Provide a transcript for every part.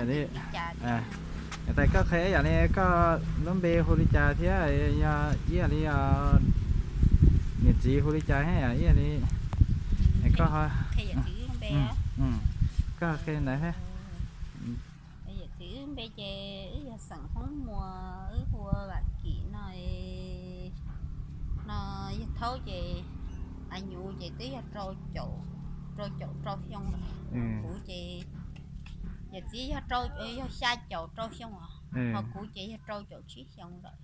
Li cas? Tais koj qhia ib yam li koj lub npe hu li cas thiab yog ib yam li niam txiv hu li cas thiab ib yam li koj, koj qhia ntawd thiab. Yawm txiv wb npe ces wb yog xeem Hmoob Muas, wb hu ua Vam Kim no. No yawg Thaub ces a nyuv ces twb yog rau caum rau xyoo lawm. Kuv ces yawm txiv yog, yog xya caum rau xyoo os, ho kuv ces yog rau caum tsib xyoo lawm.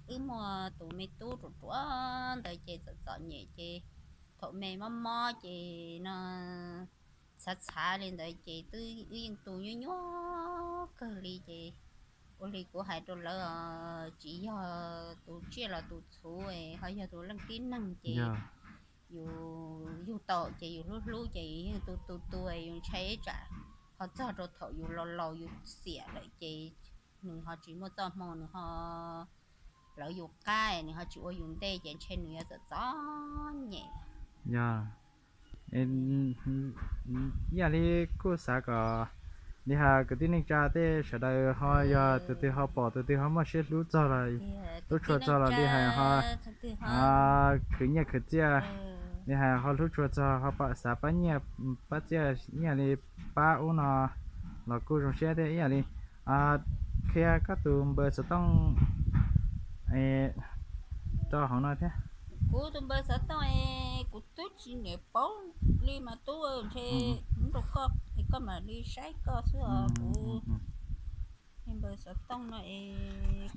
Wb muaj tus me tub ruam ruam ntawd ces txom txom nyem ces thaum me mob mob ces no txhav txhav li ntawd ces twb wb yeej tu nyuaj nyuaj kawg li ces ua li kuv hais rau lawv, tsis yog tus tsiaj los tus txhuv, ho yog tus leej tib neeg ces yus yug tau ces yus hlub hlub ces yus yeej tu tu tu, yus ntshai ib tsam ho txog rau thaum yus laus laus yus xiam lawm ces nws ho tsis muaj txoj hmoo, nws ho plawv yus qab, nws ho tsis ua yus ntej ces ntshe nws yuav txom txom nyem. Yog, ib yam li kuj xav kom li hais kwv tij neej tsa tej sawv daws ho yog tus twg ho pom tus twg ho muaj siab hlub txog los, hlub tshua txog los li hais ho khwv nyiaj khwv txiaj, li hais ho hlub tshua txog ho xav pab nyiaj pab txiaj ib yam li pab ub no los kuj zoo siab thiab ib yam li qhia koj tus npawb xov tooj rau hauv no thiab. Kuv tus npawb xov tooj es kuv twb tsis niam paub li mas tub, ntshe muab rau koj es koj mam li saib koj xwb os. Kuv npawb xov tooj no es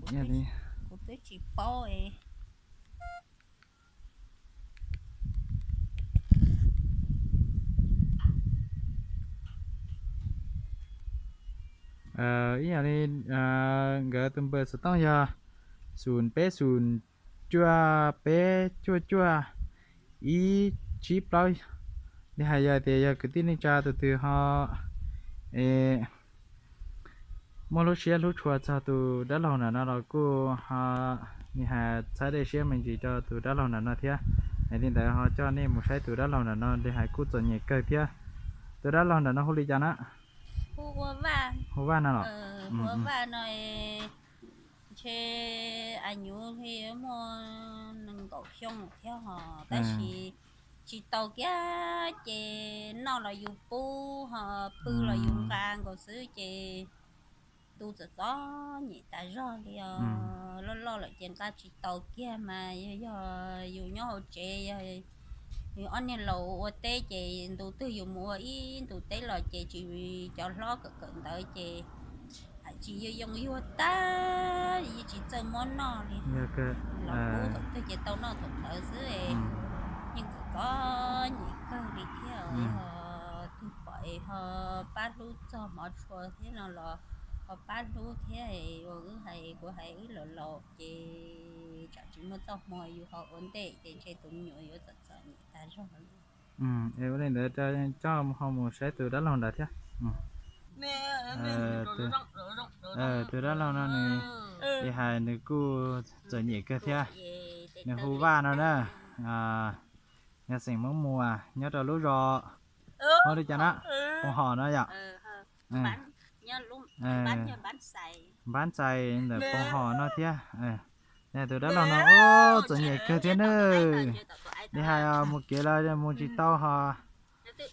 kuv twb tsis paub es ib yam li nkawd tus npawb xov tooj yog xum peb xum cuaj peb cuaj cuaj ib tsib plaub. Li hais yog tias yog kwv tij neej tsa tus twg ho es muaj lub siab hlub tshua txog tus dab laug ntawm no los kuj ho li hais txhawb dej siab me ntsis rau tus dab laug ntawm no thiab. Es li ntawd ho coj nej mus saib tus dab laug ntawm no li hais kuj txom nyem kawg thiab. Tus dab laug ntawm no hu li cas na? Hu ua Vaj. Hu Vaj no los? Hu ua Vaj no ntshe a nyuv muaj nees nkaum xyoo thiab hos, tab sis tsis tau kiag ces noj los yus pub, ho pw los yus nqa nkaus xwb ces tu txom txom nyem tas zog li os. Loj loj lawm ces nqa tsis tau kiag mas yog, yog yus nyob hauv tsev, yog yus ob niag laus ua teb ces ntu twg yus mus ua ib ntu teb los ces tsis, cov hlob kawm kawm ntawv ces tsis yoo yoo yuag tag, yeej tsis txawj muab noj li. Los pub thaum twg ces tau noj thaum ntawd xwb. Yeej txom txom nyem kawg li thiab, yog twg pom es ho pab hlub txog hmov tshua thiab no los ho pab hlub thiab. Ua wb hais, kuv hais wb laus laus ces tsam tsis muaj txoj hmoo yus ho ua ntej ces ntshe tus me nyuam yuav txom txom nyem tas zog li. Ua li ntawd coj ho mus saib tus dab laug ntawd thiab. Tus dab laug no nws li hais nws kuj txom nyem kawg thiab. Nws hu Vaj no na, yog xeem Hmoob Muas nyob rau lub zos, hu li cas na? Poo Hom no yom? Npab Ntxais ntawm Poo Hom no thiab. Tus dab laug no txom nyem kawg thiab na. Li hais mus kev los mus tsis tau hos,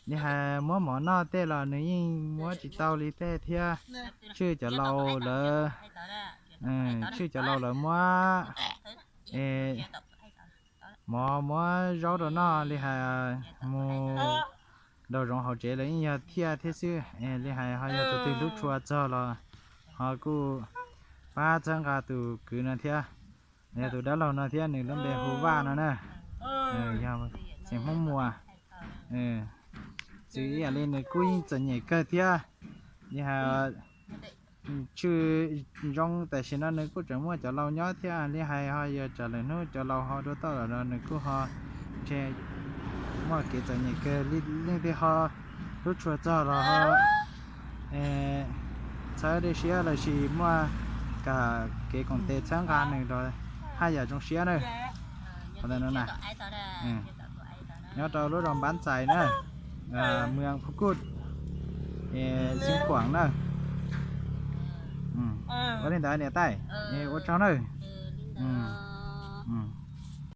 li hais muab mov noj tej los nws yeej muab tsis tau li tej thiab. Tshwj cov laus lawv, tshwj cov laus lawv muab mov muab zaub rau noj, li hais mus nraum zoov hauv tsev lawv yeej yog thiaj thiab xwb. Li hais ho yog tus twg hlub tshua txog los ho kuj pab txhawb nqa tus kwv no thiab. Yog tus dab laug no thiab, nws lub npe hu Vaj no na, yog xeem Hmoob Muas. Txwm ib yam li nws kuj yeej txom nyem kawg thiab, li hais tshwj zoo tam sim no nws kuj tseem muaj cov laus nyob thiab. Li hais ho yog tsam lwm hnub cov laus ho dua toj lawm los nws kuj ho ntshe muaj kev txom nyem kawg, leej twg ho hlub tshua txog los ho txhawb dej siab lossis muaj kam kev koom tes txhawb nqa nws los haj yam zoo siab na. Qhov ntawd no na, nyob rau lub zos Npab Ntxais na, mwm Phu Kuj, Xeev Khuam na. Ua li ntawd niam tais, ua tsaug nawb.